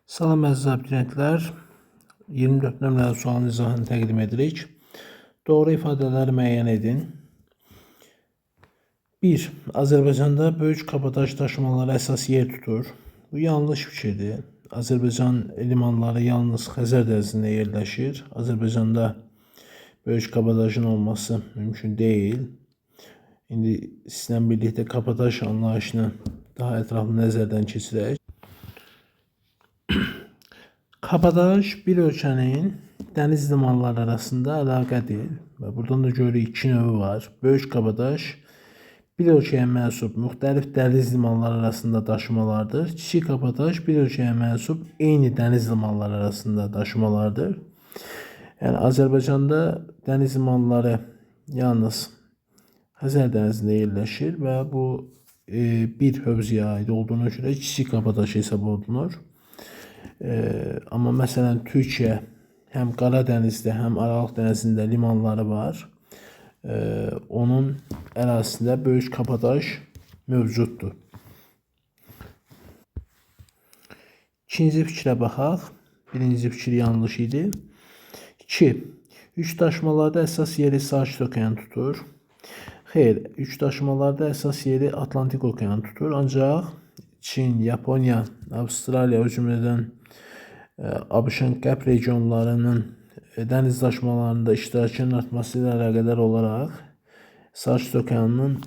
Salam əziz abituriyentlər. 24 nömrəli sualın izahını təqdim edirik. Doğru ifadələri müəyyən edin. 1. Azərbaycanda böyük kabotaj daşımaları əsas yer tutur. Bu yanlış fikirdir. Azərbaycan limanları yalnız Xəzər dənizində yerləşir. Azərbaycanda böyük kabotajın olması mümkün deyil. İndi sizlə birlikdə kabotaj anlayışını daha ətraflı nəzərdən keçirək. Kabotaj bir ölkənin dəniz limanları arasında əlaqədir. Və buradan da görürük iki növü var. Böyük kabotaj bir ölkəyə mənsub müxtəlif dəniz limanları arasında daşımalardır. Kiçik kabotaj bir ölkəyə mənsub eyni dəniz limanları arasında daşımalardır. Yəni Azərbaycanda dəniz limanları yalnız Xəzər dənizində yerləşir və bu bir hövzəyə aid olduğuna görə kiçik kabotaj hesab olunur. Amma məsələn Türkiyə həm Qara dənizdə, həm Aralıq dənizində limanları var. Onun ərazisində böyük kabotaj mövcuddur. İkinci fikrə baxaq. Birinci fikir yanlış idi. 2. Yük daşımalarda əsas yeri Sakit okean tutur. Xeyr, yük daşımalarda əsas yeri Atlantik okean tutur. Ancaq Çin, Yaponiya, Avstraliya, o cümlədən ABŞ-ın qərb regionlarının dəniz daşımalarında iştirakının artması ilə əlaqədar olaraq Sakit okeanının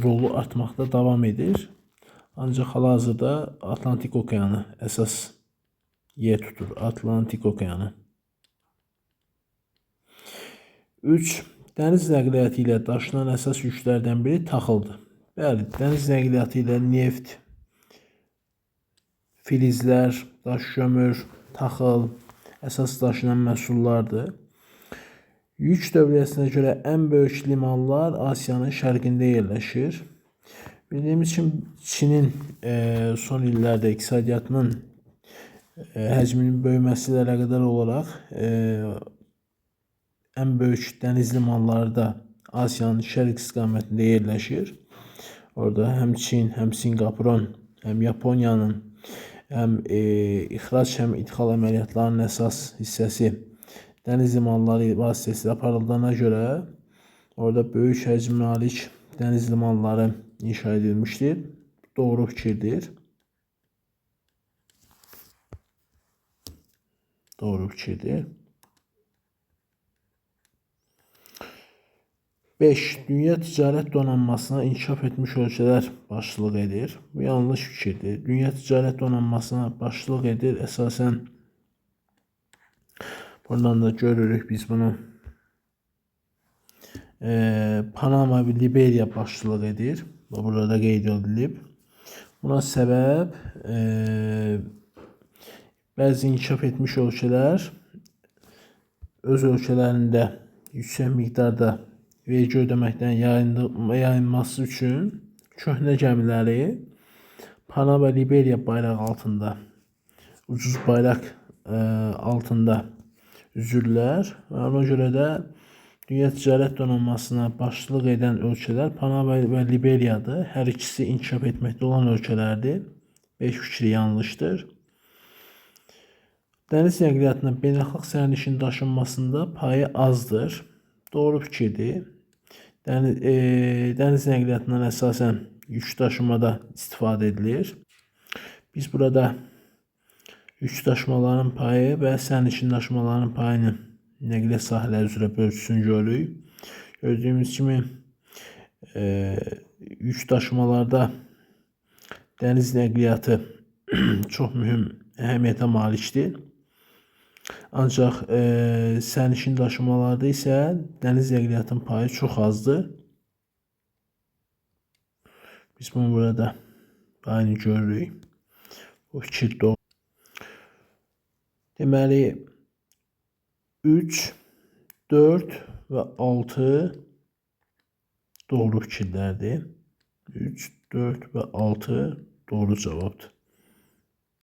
rolu artmaqda davam edir. Ancaq hal-hazırda Atlantik okeanı əsas yer tutur. Atlantik okeanı. 3. Dəniz nəqliyyatı ilə daşınan əsas yüklərdən biri taxıldır. Bəli, dəniz nəqliyyatı ilə neft, filizlər, daş kömür, taxıl əsas daşınan məhsullardır. Yük dövriyyəsinə görə ən böyük limanlar Asiyanın şərqində yerləşir. Bildiyimiz kimi Çinin son illərdə iqtisadiyyatının həcminin böyüməsi ilə əlaqədar olaraq ən böyük dəniz limanları da Asiyanın şərq istiqamətində yerləşir. Orada həm Çin, həm Sinqapurun, həm Yaponiyanın, həm ixrac, həm idxal əməliyyatlarının əsas hissəsi dəniz limanları vasitəsilə aparıldığına görə orada böyük həcmə malik dəniz limanları inşa edilmişdir. Doğru fikirdir. Doğru fikirdir. 5. Dünya ticarət donanmasına inkişaf etmiş ölkələr başçılıq edir. Bu yanlış fikirdir. Dünya ticarət donanmasına başçılıq edir. Əsasən buradan da görürük biz bunu. Panama və Liberiya başçılıq edir. Bu burada qeyd edilib. Buna səbəb bəzi inkişaf etmiş ölkələr öz ölkələrində yüksək miqdarda vergi ödəməkdən yayınması üçün köhnə gəmiləri Panama və Liberiya bayrağı altında, ucuz bayraq altında üzürlər. Və ona görə də dünya ticarət donanmasına başçılıq edən ölkələr Panama və Liberiyadır. Hər ikisi inkişaf etməkdə olan ölkələrdir. 5 fikri yanlışdır. Dəniz nəqliyyatının beynəlxalq sərnişin daşınmasında payı azdır. Doğru fikirdir. Dəniz nəqliyyatından əsasən yük daşımada istifadə edilir. Biz burada yük daşımaların payı və sərnişin daşımaların payını nəqliyyat sahələri üzrə bölgüsünü görürük. Gördüyümüz kimi yük daşımalarda dəniz nəqliyyatı çox mühüm əhəmiyyətə malikdir. Ancaq sərnişin daşımalarda isə dəniz nəqliyyatının payı çox azdır. Biz bunu burada payını görürük. Bu fikir doğru. Deməli 3, 4 və 6 doğru fikirlərdir. 3, 4 və 6 doğru cavabdır.